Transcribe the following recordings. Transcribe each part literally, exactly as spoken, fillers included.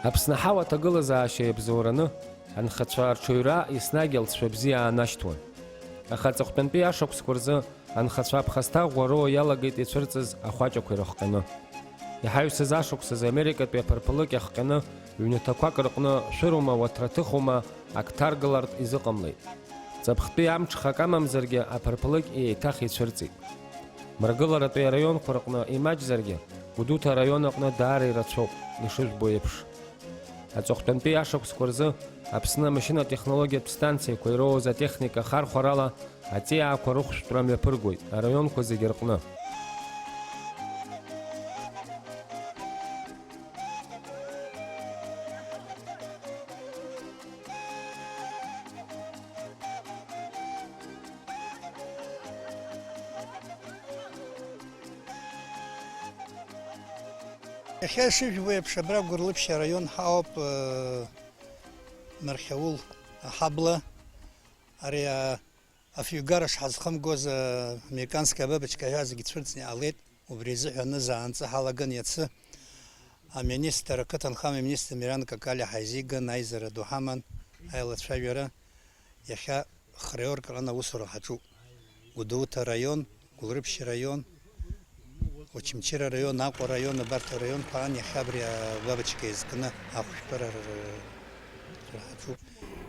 Аԥсны аҳауа аҭагылазаашьа иабзоураны, анхацәа рҽаҩра еснагь алҵшәа бзиа аанашьҭуан. Аха аҵыхәтәантәи ашықәсқәа рзы анхацәа аԥхасҭа ӷәӷәароуа иалагеит ицәырҵыз ахәаҷақәа ирыхҟьаны. Иҳаҩсыз ашықәсазы Америкатәи аԥырԥылыкь ахҟьаны ҩнаҭақәак рҟны шәырума, уаҭраҭыхума, ак ҭаргалартә изыҟамлеит. Ҵыԥхтәи амҽхак амамзаргьы аԥырԥылыкь еиҭах ицәырҵит. Мрагыларатәи араионқәа рҟны имаҷзаргьы, Гәдоуҭа араион аҟны даара ирацәоуп, ишыжәбо еиԥш. Аҵыхәтәантәи ашықәсқәа рзы Аԥсны амашьынатә технологиатә станциақәа ироуз атехника ахархәарала аҵиаақәа рыхәшәтәра мҩаԥыргоит араионқәа зегьы рҟны. Иахьа ишыжәбо еиԥш, абра Гәылрыԥшь араион ҳауп, э, Мархьаул аҳабла. Ари, а, афҩгара шҳазхымгоз, а, американская бабочка ҳәа зегьы цәырҵны иҟалеит. Убри азыҳәан нызаанҵы ҳалаган иацы. Аминистр, ақыҭанхамҩа аминистр Миран Какалиа ҳаизиган, аизара ду ҳаман, аилацәажәара. Иахьа хреоркран аусура ҳаҿуп. Гәдоуҭа араион, Гәылрыԥшь араион, Очамчыра араион, Аҟәа араион, абарҭ араионқәа аан иахьа абри абабочка иазкны ахәшәтәыра р-, р-, р-, ҳаҿуп.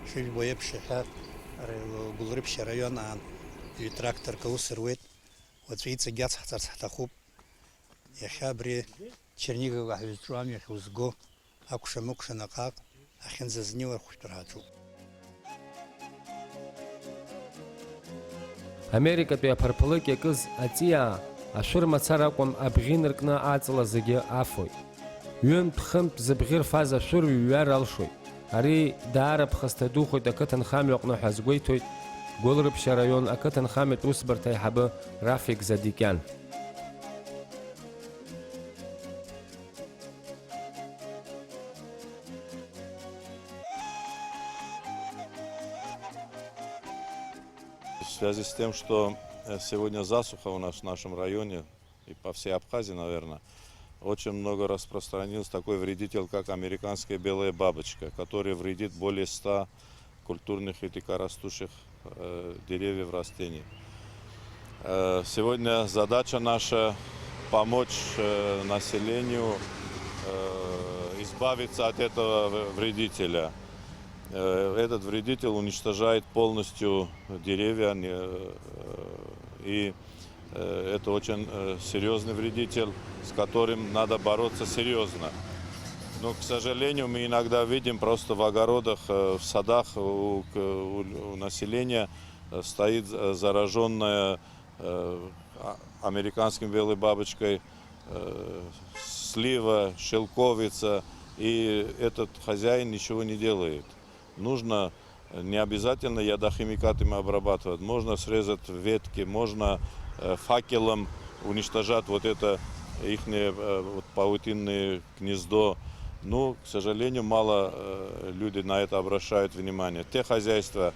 Шыжәбо еиԥш, иахьа р-, Гәылрыԥшь араион аан ҩ-тракторк аус руеит. Уаҵәы иҵегь ацҳҵарц ҳҭахуп. Иахьа абри Чернигов аҳәызҿу амҩахь узго, акәша-мыкәша наҟ-ааҟ ахьынӡазнеиуа рхәшәтәра ҳаҿуп. Америкатәи аԥырԥылыкь иакыз аҵиаа ашәыр мацара акәым, абӷьы инаркны аҵла зегьы афоит. Ҩынтә-хынтә зыбӷьы рфаз ашәыр ҩҩар алшоит. Ари даара ԥхасҭа духоит ақыҭанхамҩа аҟны ҳәа азгәеиҭоит Гәылрыԥшь араион ақыҭанхамҩатә усбарҭа аиҳабы Рафик Задикиан. В связи с тем, что, э, сегодня засуха у нас в нашем районе и по всей Абхазии, наверное, очень много распространился такой вредитель, как американская белая бабочка, который вредит более ста культурных и дикорастущих, э, деревьев, растений. Э, сегодня задача наша — помочь, э, населению, э, избавиться от этого в-, вредителя. Э, этот вредитель уничтожает полностью деревья, не, э, и, э, это очень, э, серьёзный вредитель, с которым надо бороться серьёзно. Но, к сожалению, мы иногда видим просто в огородах, э, в садах у, к-, у лю-, у населения, э, стоит, э, заражённая, э, а, американским белой бабочкой, э, слива, шелковица, и этот хозяин ничего не делает. Нужно, э, не обязательно ядохимикатами обрабатывать. Можно срезать ветки, можно, э, факелом уничтожать вот это ихнее, э, вот паутинное гнездо. Ну, к сожалению, мало, э, люди на это обращают внимание. Те хозяйства,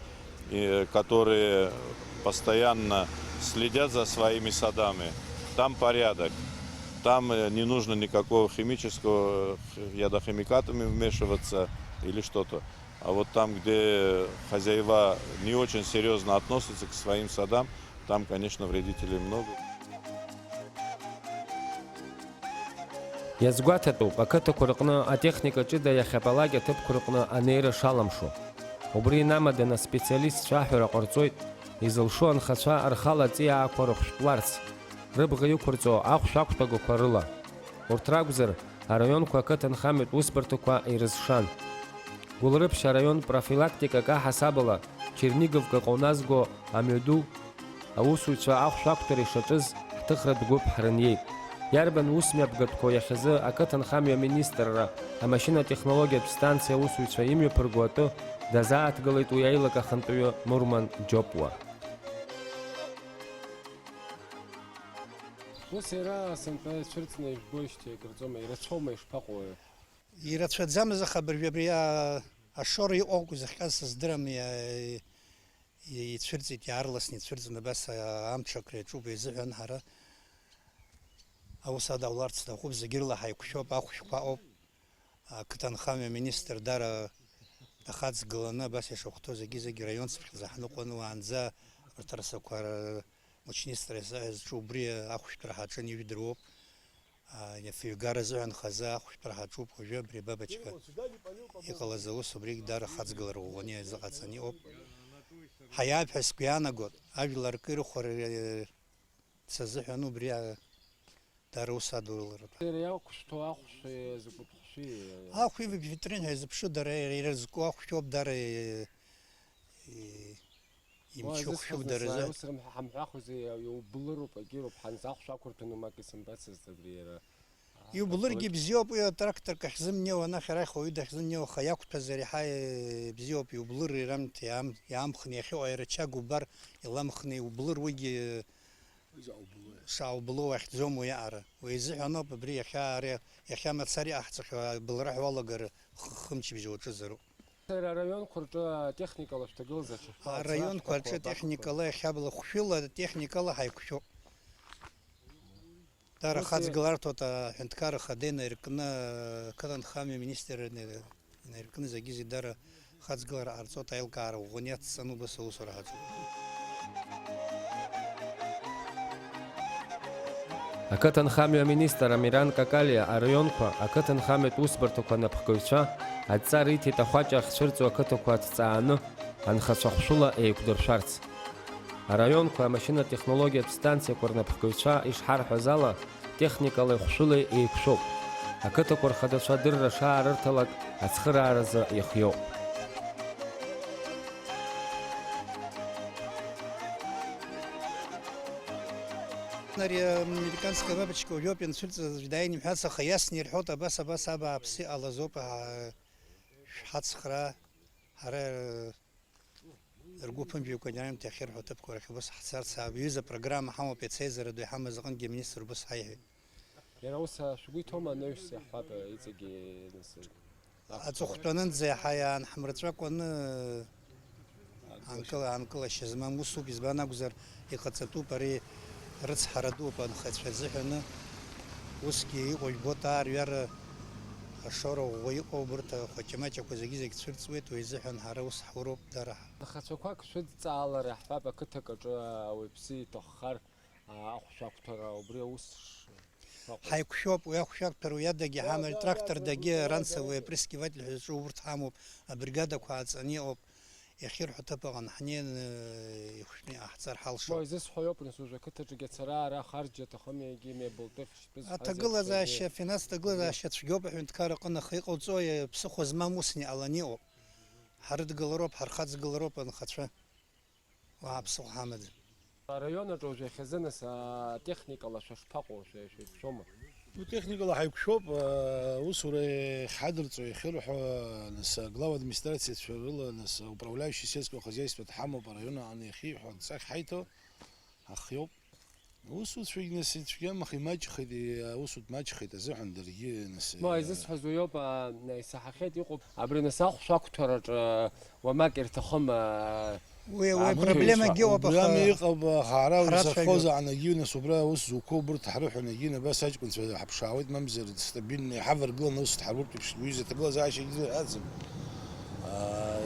э, которые постоянно следят за своими садами, там порядок. Там, э, не нужно никакого химического, э, ядохимикатами вмешиваться или что-то. А вот там, где хозяева не очень серьёзно относятся к своим садам, там, конечно, вредителей много. Иазгәаҭатәуп, ақыҭақәа рҟны атехника ҷыда иахьабалак аҭыԥқәа рҟны анеира шаламшо. Убри инамаданы аспециалистцәа аҳәара ҟарҵоит, изылшо анхацәа рхала аҵиаақәа рыхәшәтәларц, рыбӷа иқәырҵо ахәшә ақәтәагақәа рыла. Урҭ ракәзар, араионқәа ақыҭанхамҩатә усбарҭақәа ирызшан. Гәылрыԥшь араион профилактикак аҳасабала, Черниговк аҟны иаазго амҩаду аусуҩцәа ахәшә ақәтәара ишаҿыз ҳҭыхратә гәыԥ ҳрыниеит. Иарбан усмҩаԥгатәқәоу иахьазы ақыҭанхамҩа аминистрра амашьынатә-технологиатә станциа аусуҩцәа имҩаԥырго атәы дазааҭгылеит уи аилак ахантәаҩы Мурман Џьопуа. Ус иара сынтәа ицәырҵны ижәбоижьҭеи акырҵома, ирацәоума, ишԥаҟоу? Ирацәаӡамыз, аха абыржәы абри, а, ашоура иҟоу акәу зыхҟьаз сыздырам, иа-, и-, ицәырҵит, иаарласны ицәырҵын, абас, а, амҽакра иаҿуп изыҳәан ҳара аус адауларц сҭахуп, зегьы рыла ҳаиқәшәоуп, ахәшәқәа ыҟоуп. Ақыҭанхамҩа аминистр дара дахаҵгыланы, абас ишахәҭоу зегьы-зегьы раион цыԥхьаӡа ҳныҟәаны, уаанӡа абарҭ арасақәа р-, мучнистра ззаҳәаз ҿу убри ахәшәтәра ҳаҿын, ижәдыруоуп. А, афҩгара азыҳәан хазы ахәшәтәра ҳаҿуп уажәы абри абабаџька иҟалаз аус убригь дара хаҵгылара ӷәӷәаны иазыҟаҵаны иҟоуп. Ҳаиааит ҳәа сгәы иаанагоит, ажәлар акы ирыхәар, э, сазыҳәан убри, а, дара ус адуларатәы. Иара иақәшәҭоу ахәшәи закәытә хәшәи? Ахә ивагь витрин ҳәа изыԥшу дара, иара ирызку ахәшәоуп дара, э, э, Уа, имчы хәшәуп изысҳәаз дара азы. Ус рымҳәа-, ҳамҳәахуазеи, иублыруп, акируп, ҳанӡа ахәшә ақәырҭәаны умак исымбацызт абри иара. Иублыргьы бзиоуп, уи атракторк ахьзымнеиуа, анахь арахь ауаҩы дахьзымнеиуа, аха иақәтәазар еиҳа, э, бзиоуп, иублыр ирамҭа, иаам-, иаамхны иахьыҟоу аирычаг убар, иламхны иублыр, уигьы, э, шааублуа иахьӡом уи аҟара. Уи изыҳәаноуп абри иахьа, ари, иахьа мацара иҟаҳҵахьоу абылра ҳәа уалагар х-, хымчыбжьа уаҿызароуп. Сара араионқәа рҿы атехникала шәҭагылазаашьа шәҭаху? Араионқәа рҿы атехникала, иахьабла хәшәыла атехникала ҳаиқәшәоуп. Дара хаҵгыларҭоуп, аҳәынҭқарра ахада инаиркны, ақыҭанхамҩа аминистр инаиркны зегьы-зегьы дара хаҵгылара ҟарҵоит, аилкаара ӷәӷәаны иацҵаны убас аусура ҳаҿуп. Ақыҭанхамҩа аминистр Амиран Какалиа араионқәа ақыҭанхамҩатә усбарҭақәа анапхгаҩцәа адҵа риҭеит ахәаҷа ахьцәырҵуа ақыҭақәа аҭҵааны анхацәа хәшәыла еиқәдыршәарц. Араионқәа амашьынатә технологиатә станциақәа рнапхгаҩцәа ишҳарҳәаз ала, техникалеи хәшәылеи еиқәшәоуп. Ақыҭақәа рхадацәа адырра шаарырҭалак ацхырааразы ихиоуп. Ари американская бабочка уажәоуп ианцәырҵыз, дааины имҳәац, аха иасны ирҳәоит, абас, абас, абааԥс иҟалазоуп, аа, шәҳацхраа, ҳара, ргәы ԥымжәакәа иаамҭа иахьырҳәо аҭыԥқәа рахь убас ҳцарц, аҩыза программа ҳамоуп, иацы аизара ду иҳамаз аҟынгьы аминистр убас ҳаиҳәеит. Иара ус, а, шәгәы иҭоума анаҩс иаҳҳәап, а, иҵегьы, нас, аҵыхәтәанынӡа иаҳа иаанҳамырҵәакәаны анкыла-, анкылашьа змам усуп, избан акәзар, иҟаҵатәуп ари рыцҳара дууп анхацәа азыҳәаны. Усгьы иҟоу жәбоит, аарҩара, ашоура ӷәӷәа иҟоу, убырҭ ахәаҷамаҷақәа зегьы-зегь цәырҵуеит, уи азыҳәан ҳара ус ҳуроуп, дара ҳ-. Анхацәақәак шәыдҵаалар иаҳҳәап, ақыҭак аҿы ауаҩԥсы иҭаххар, ахәшә ақәҭәара, убри аус ш-, шакәу. Ҳаиқәшәоуп, уи ахәшә ақәҭәара уи адагьы ҳамаҩ трактор дагьы, ранцевый опрыскиватель ҳәа зҿу урҭ ҳамоуп, абригадақәа ааҵаны иҟоуп, иахьырҳәо аҭыԥ аҟны ҳнеины, ихәшәны иҟаҳҵар ҳалшоит. Ма изысҳәо иоуп, нас, уже ақыҭаҿгьы ацара, ара харџь аҭахым, егьи мебелтәы ахьшьтәы зҳәаз. Аҭагылазаашьа, еиԥш, финанстә ҭагылазаашьа цәгьоуп аҳәынҭқарра аҟны, аха иҟауҵои, ԥсыхәа змам усны иҟаланы иҟоуп. Ҳарыдгылароуп, ҳархаҵгылароуп анхацәа. Уаа, ԥсыхәа ҳамаӡам. Араион аҿы уажәы иахьазы, нас, атехникала шәа шԥаҟоу, шәа-, шәеиқәшәома? Ну, техникала ҳаиқәшәоуп, аусура иахьҳадырҵо, иахьырҳәо, нас, аглава администрациацәа рыла, нас, управляющий сельского хозяйства дҳамоуп, араион аҟны иахьиҳәо, анҵа ахьҳаиҭо, ахиоуп. Аусуцәагь, нас, ицәгьам, аха имаҷхеит, и-, аусутә маҷхеит азыҳәан даргьы, нас, Ма, изысҳәаз уиоуп, а, исаҳахьеит, иҟоуп. Абри, нас, ахәшә ақәҭәараҿы, а, уамак ирҭахым, а, Уи, уи аамҭа проблемагьы ыҟоуп, аха Убри ами иҟоуп, аха ара ҳрацәажәоит. Узахозаан, егьи, нас, убра аус зуқәоу убырҭ ҳрыҳәон, егьи, абас аҷкәынцәа ҳаԥшаауеит, мамзар, стабильно иҳаваргыланы аус дҳаруртә еиԥш, уи изы аҭагылазаашьагьы ыҟаӡам. Аа,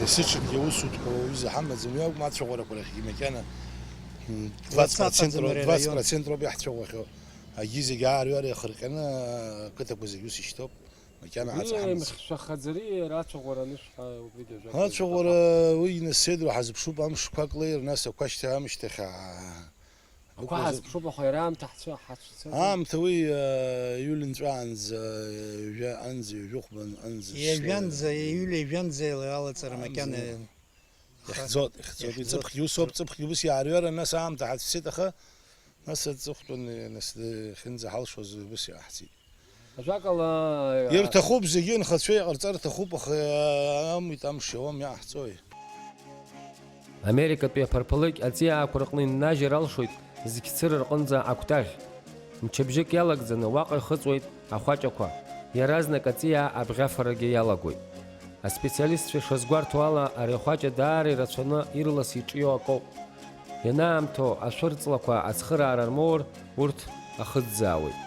есыҽынгьы аусутәқәа уаҩыза ҳамаӡам, уи акәым ацәаӷәарақәа рахьгьы макьана, м, двадцать процентов, Уаҵәаҟаӡам ари араион. Двадцать процентов роуп иаҳцәаӷәахьоу. Агьи зегьы аарҩара иахырҟьаны ақыҭақәа зегьы ус ишьҭоуп. Макьана Уи ҳацҳамаӡам. Еимхьшәахаӡари, рацәаӷәара анышә ҳәа убригьы ажәак Ацәаӷәара уи инасеидуа ҳазыԥшуп амшқәак леир, нас ақәа шьҭа-, амышьҭахь аа, Ақәа ҳазыԥшуп, аха иара аамҭа ҳцәы-, ҳацәцаӡом. Аамҭа уи, э, июль нҵәаанӡа, ҩажәа анӡа, ҩажәихәба анӡа. Ҩажәанӡа, июль ҩажәанӡа алаҵара макьана. Анӡа. Иахьӡоит, иахьӡоит. Иахьӡоит. Ҵыԥхгьы усоуп, ҵыԥхгьы ус иаарҩарын, нас аамҭа ҳацәцеит, аха нас аҵыхәтәан, нас д-, хьынӡа ҳалшоз ус иаҳцеит. Ажәакала, ирҭахуп зегьы, анхацәа иҟарҵар рҭахуп, аха амуит, амш иауам, иаҳҵои? Америкатәи аԥарԥалыкь аҵиаақәа рҟны иннажьыр алшоит зқьцыра рҟынӡа акәтаӷь. Мчыбжьык иалагӡаны уаҟа ихыҵуеит ахәаҷақәа, иаразнак аҵиаа абӷьафарагьы иалагоит. Аспециалистцәа ишазгәарҭо ала, ари ахәаҷа даара ирацәаны ирлас иҿио акоуп. Ианаамҭоу ашәырҵлақәа ацхыраара рмоур, урҭ ахыӡӡаауеит.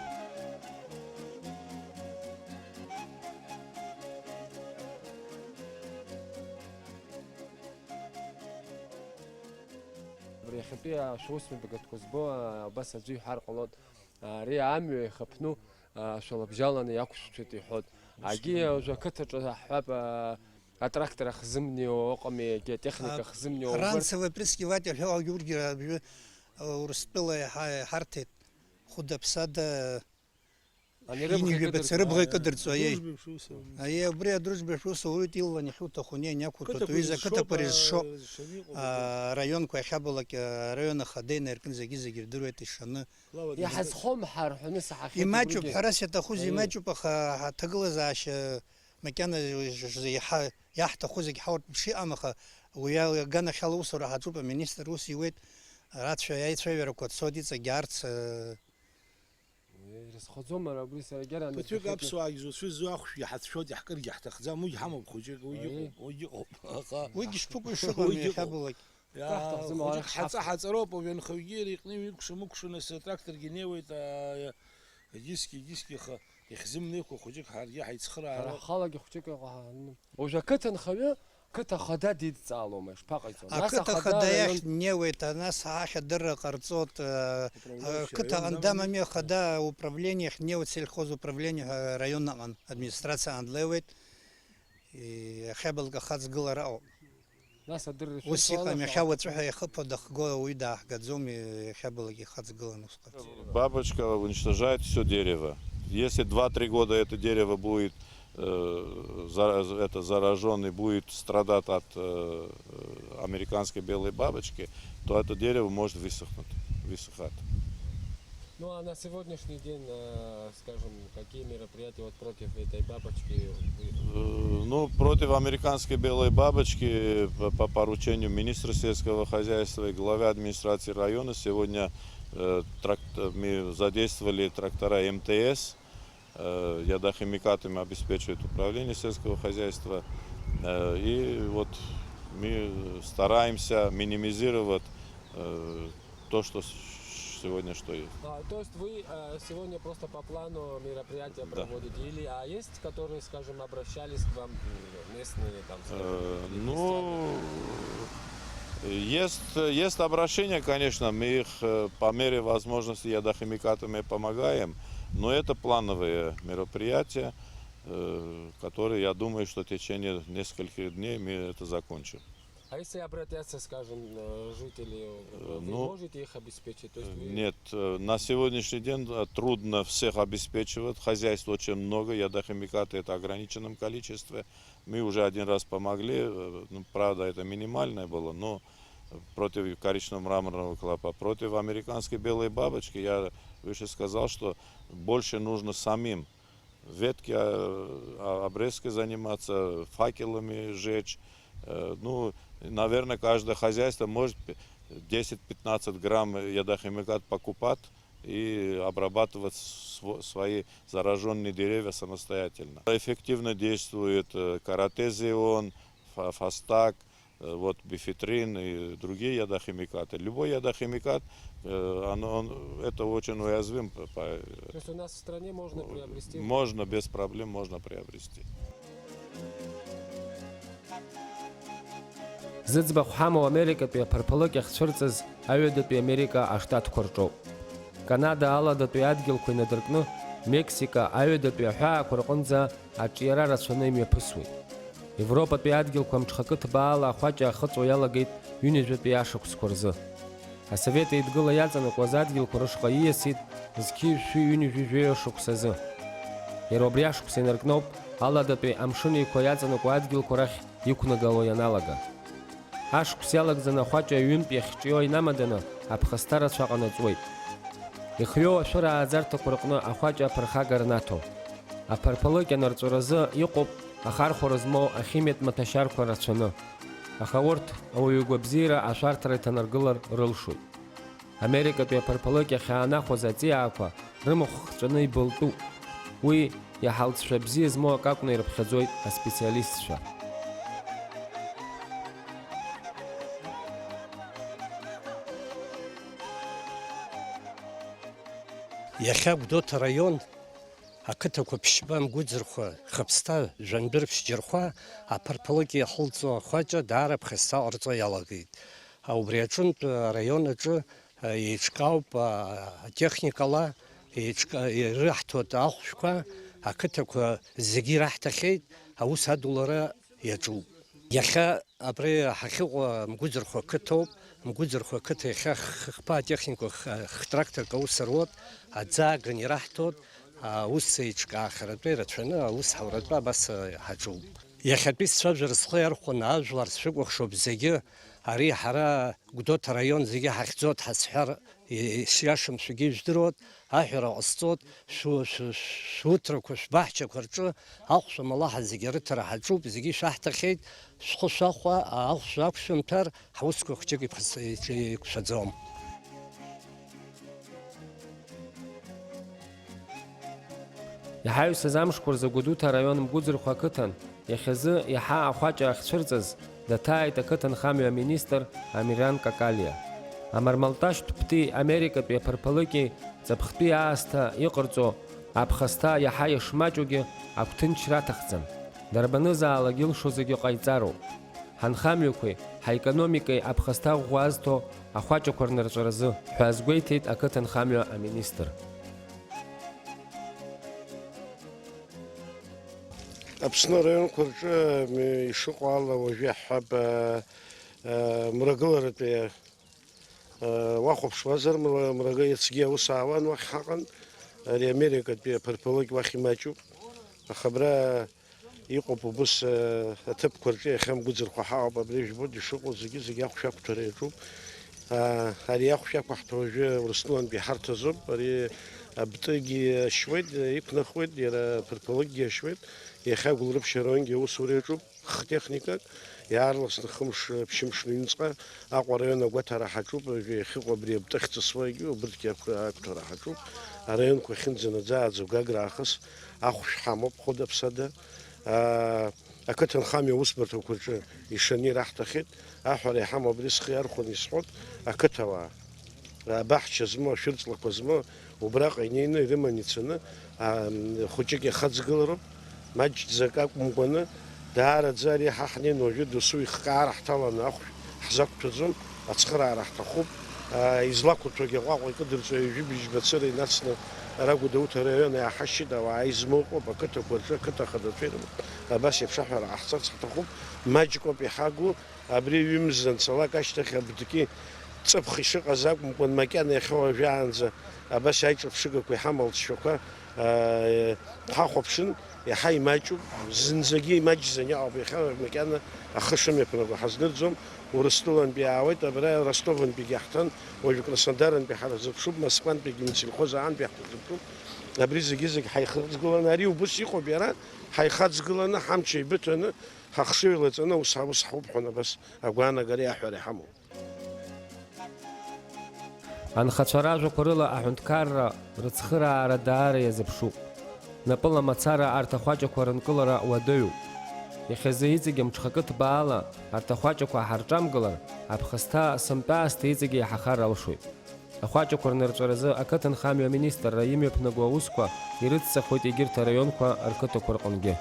Шәусмҩаԥгатәқәа збо, а, убас аӡәы иҳәар ҟалоит, а, ари амҩа ихаԥну, а, шәылабжьаланы иақәшәҵәеит иҳәоит. Агьи уажәы ақыҭаҿы ҳҳәап, а, атрактор ахзымнеиуа ыҟами, агьи атехника А, ахзымнеиуа убарҭ. Ранцева Прескиватиа ҳәа уажәы урҭгьы рабжьы, а, Урыстәыла иҳа-, иҳарҭеит. Хәыда-ԥсада Ани рыбӷа ҩажәа бацы икыдыркыло, рыбӷа аиеи. Икыдырҵо, аиеи. Аиеи, убри адружба шәусура уаҩы илалан иахьуҭаху, неин иақәыртәоит. Уи изы ақыҭақәа ирызшо, аа, раионқәа иахьабалак, аа, араион ахада инаиркын зегьы-зегьы ирдыруеит ишаны. Иҳазхом ҳәа рҳәаны саҳахьеит. Имаҷуп, убригьы. Ҳәарас иаҭахузеи, аиеи. Имаҷуп, аха ҳаҭагылазаашьа макьана иаҳ-, иаҳҭаху зегь ҳауртә ԥшьа иҟам, аха уи аганахьала аусура ҳаҿуп, аминистр ус иуеит, рацәа аицәажәарақәа цоит, иҵегь аарц, аа, Ирызхаӡом, ара убри сара гьараны Ԥыҭҩык сҳәахьеит. Аԥсуаагьы зусҩы зуахәшә иҳацәшәоит, иаҳкыргьы ҳҭахӡам, уигь ҳамоуп хәыҷык, уигь Аиеи. Ыҟоуп, уигь ыҟоуп. Аха Уигь шԥыкәу ишыҟам уигь ыҟоуп. Иахьабалак? Иа, Ҳҭахӡам, хәыҷык ара ҳаҵа ҳаԥхьа. Ҳаҵароуп, уажәы анхаҩгьы иара иҟны иҩыкәша-мыкәша, нас атракторгьы инеиуеит, аа, диск, диск ихы ихьзымнеиқәа хәыҷык ҳаргьы ҳаицхыраара. Ҳара ҳхалагьы хәыҷык ыҟоу ҳаанын. Уажәы ақыҭанхаҩы қыҭа хада дидҵаалома, ишԥаҟаиҵо? Нас Ақыҭа ахада хада араион иахь днеиуеит, а, нас аҳәа адырра ҟарҵоит, а, Управляющий ақыҭа араион ҟандамами иналагеит. Ахада управление ахь днеиуеит, сельхоз управление ҳәа араион аҟан, администрациа аан длеиуеит, и, иахьабалак ахаҵгылара ауп. Нас адырра Ус шәышьҭоу иҟам, алаха. Иахьа уаҵәы ҳәа ихыԥо дахго ауаҩы дааҳгаӡом, иахьабалак ихаҵгылан усҟан. Бабочка уничтожает всё дерево. Если два-три года это дерево будет, э, за-, это заражённый, будет страдать от, э, американской белой бабочки, то это дерево может высохнуть, высыхать. Ну, а на сегодняшний день, э, скажем, какие мероприятия вот против этой бабочки вы Э, ну, против американской белой бабочки по, по поручению министра сельского хозяйства и главы администрации района сегодня, э, тракт-, мы задействовали трактора М Т С, э, ядохимикатами обеспечивает управление сельского хозяйства, э, и вот мы стараемся минимизировать, э, то, что с-, сегодня что есть. А, то есть вы, э, сегодня просто по плану мероприятия Да. Проводите? Или, а есть, которые, скажем, обращались к вам, м, местные, там, скажем, Э, или ну, крестьяне? Есть, есть обращения, конечно, мы их, э, по мере возможности ядохимикатами помогаем, но это плановые мероприятия, э, которые, я думаю, что в течение нескольких дней мы это закончим. А если обратятся, скажем, э, жители, Э, вы ну, можете их обеспечить? То есть э, вы нет, э, на сегодняшний день, э, трудно всех обеспечивать. Хозяйств очень много, ядохимикаты это в ограниченном количестве. Мы уже один раз помогли, э, ну, правда, это минимальное было, но против коричневого-мраморного клопа, против американской белой бабочки, я выше сказал, что больше нужно самим ветки, а, а, обрезкой заниматься, факелами жечь. Э, ну, наверное, каждое хозяйство может п-, десять-пятнадцать грамм ядохимикат покупать и обрабатывать сво-, свои заражённые деревья самостоятельно. Эффективно действует, э, каротезион, фа-, фастак, э, вот бифедрин и другие ядохимикаты. Любой ядохимикат, э, оно, он, это очень уязвим. По, по, То есть у нас в стране можно приобрести? Можно, без проблем можно приобрести. Зыӡбахә ҳамоу Америкатәи аԥырԥылыкь ахьцәырҵыз аҩадатәи Америка аштатқәа рҿоуп. Канада аладатәи адгьылқәа инадыркны, Мексика аҩадатәи аҳәаақәа рҟынӡа аҿиара рацәаны имҩаԥысуеит. Европатәи адгьылқәа мҽхакы ҭбаала ахәаҷа ахыҵуа иалагеит ҩынҩажәатәи ашықәсқәа рзы. Асовет Еидгыла иаҵанакуаз адгьылқәа рышҟа ииасит зқьи жәшәи ҩынҩажәи жәаҩа шықәсазы. Иара убри ашықәса инаркноуп аладатәи Амшын Еиқәа иаҵанакуа адгьылқәа рахь иқәнагало ианалага. Ашықәс иалагӡаны ахәаҷа ҩынтә иахьҿио инамаданы аԥхасҭа рацәа ҟанаҵуеит. Ихҩоу ашәыра ааӡарҭақәа рҟны ахәаҷа аԥырхага рнаҭо. Аԥырԥылыкь анырҵәаразы иҟоуп ахархәара змоу ахимиатә маҭәашьарқәа рацәаны, аха урҭ ауаҩы игәабзиара ашәарҭара иҭанаргылар рылшоит. Америкатәи аԥырԥылыкь ахьаанахәаз аҵиаақәа рымахә хҵәаны ибылтәуп. Уи иаҳа алҵшәа бзиа змоу акы акәны ирыԥхьаӡоит аспециалистцәа. Иахьа Гәдоуҭа араион ақыҭақәа ԥшьба Мгәыӡырхәа, Хыԥсҭа, Жәандәыр, Ԥшьџьырхәа аԥырԥылыкь иахылҵуа ахәаҷа даара ԥхасҭа ҟарҵо иалагеит. Убри аҿынтә араион аҿы еиҿкаауп атехникала, еиҿка-, ираҳҭоит ахәшәқәа, ақыҭақәа зегьы ираҳҭахьеит, аус адулара иаҿуп. Иахьа абри ҳахьыҟоу Мгәыӡырхәа қыҭоуп. Мгәыӡырхәа қыҭа иахьа х-, хԥа атехникақәа х-, хтракторк аус руеит, аӡы ааган ираҳҭоит, аус еиҿкаахаратәы ирацәаны аус ҳауратәы абас ҳаҿуп. Иахьатәи сцәажәара схы иархәаны ажәлар сшәыкәыхшоуп зегьы, ари ҳара Гәдоуҭа араион зегьы ҳахьӡоит ҳазҳәар, ишиашам шәгьы ижәдыруеит, аҳәара ҟасҵоит, шәу-, шәу-, шәуҭрақәа, шәбаҳчақәа рҿы ахәшә амалаҳа зегьы арыҭара ҳаҿуп, зегьы шәаҳҭахьеит, шәхы шәахәа, ахәшә ақәшәымҭар, ҳусқәа хәҷык иԥхас-, еиқәшәаӡом. Иҳаҩсыз амшқәа рзы Гәдоуҭа араион Мгәыӡырхәа ақыҭан иахьазы иаҳа ахәаҷа ахьцәырҵыз даҭааит ақыҭанхамҩа аминистр Амиран Какалиа. Амармалташьтә ԥти Америкатәи аԥырԥалыки ҵыԥхтәи аасҭа иҟарҵо аԥхасҭа иаҳа ишмаҷугьы агәҭынчра аҭахӡам. Дарбанызаалак илшо зегьы ҟаиҵароуп. Ҳанхамҩақәеи ҳаекономикеи аԥхасҭа ӷәӷәа азҭо ахәаҷақәа рнырҵәаразы, ҳәа азгәеиҭеит ақыҭанхамҩа аминистр. Аԥсны араионқәа рҿы, м, ишыҟоу ала уажәы иаҳҳәап, а, а, мрагыларатәи, а, уахәаԥшуазар, мра-, мрагы иацгьы аус аауан уахь ҳаҟан, ари Америкатәи аԥырԥалыкь уахь имаҷуп, аха абра иҟоуп убыс, а, аҭыԥқәа рҿы иахьа Мгәыӡырхәа ҳаҟоуп, абри жәбоит ишыҟоу зегьы-зегьы ахәшә ақәҭәара иаҿуп. А, ари ахәшә ақәаҳҭәа уажәы Урыстәылантәи иҳарҭазоуп, ари абтыгьы ашьуеит, иқәнахуеит, иара аԥырԥалыкьгьы ашьуеит, иахьа Гәылрыԥшь араионгьы аусура иаҿуп, хтехникак, иаарласны хымш, ԥшьымш рыҩнуҵҟа Аҟәа араион агәаҭара ҳаҿуп, уажәы иахьыҟоу абри абтыхь ҵысуагьы убырҭгьы ақә-, ақәҭәара ҳаҿуп, араионқәа ахьынӡанаӡааӡо Гагра аахыс ахәшә ҳамоуп, хәыда-ԥсада. Аа, ақыҭанхамҩа аусбарҭақәа рҿы ишаны ираҳҭахьеит, аҳәара иҳамоу абри схы иархәаны исҳәоит, ақыҭауаа, абаҳча змоу, ашәырҵлақәа змоу, убраҟа инеины ирыманы ицаны, аа, хәыҷык иахаҵгылароуп, маҷӡак акәымкәаны, даараӡа ари ҳа ҳнеины уажәы досу ихкаара ҳҭаланы ахәшә ҳзақәҭәаӡом, ацхыраара ҳҭахуп, аа, излақәырҭәогьы аҟәаҟәа икыдырҵо ҩажәи быжьба цыра инацны ара Гәдоуҭа араион иааҳашьҭит, ауаа измоу ыҟоуп, ақыҭақәа рҿы ақыҭа ахадацәа ирымоуп, абас еиԥш аҳәара ҟаҳҵарц ҳҭахуп, маҷк ауп иҳагу, абри ҩымз анцалак ашьҭахь абдки ҵыԥх ишыҟаз акәымкәан, макьана иахьа уажәаанӡа абас аиҿырԥшыгақәа иҳамоу алҵшәақәа, аа, ҳахәаԥшын, иаҳа имаҷуп, зынӡагьы имаҷӡаны иҟоуп, иахьа макьана ахы шымҩаԥнаго ҳазнырӡом, Урыстәылантәи иаауеит, абра Ростовынтәигьы ҳҭан, уажә Краснодарынтәи ҳарзыԥшуп, Москвантәигьы Минсельхоз аантәи ҳарзыԥшуп, абри зегьы-зегь ҳаихыҵгыланы, ари убыс иҟоуп иара, ҳаихаҵгыланы, ҳамч еибыҭаны, ҳахшыҩ лаҵаны аус ҳаус ҳауп ҳәа абас агәаанагареи аҳәареи ҳамоуп. Анхацәа ражәақәа рыла аҳәынҭқарра рыцхыраара даара иазыԥшуп. Напыла мацара арҭ ахәаҷақәа рынкылара уадаҩуп. Иахьазы иҵегь амҽхакы ҭбаала арҭ ахәаҷақәа ҳарҿамгылар, аԥхасҭа сынтәа аасҭа иҵегь еиҳахар алшоит. Ахәаҷақәа рнырҵәаразы ақыҭанхамҩа аминистрра имҩаԥнаго аусқәа ирыцҵахоит егьырҭ араионқәа рқыҭақәа рҟынгьы.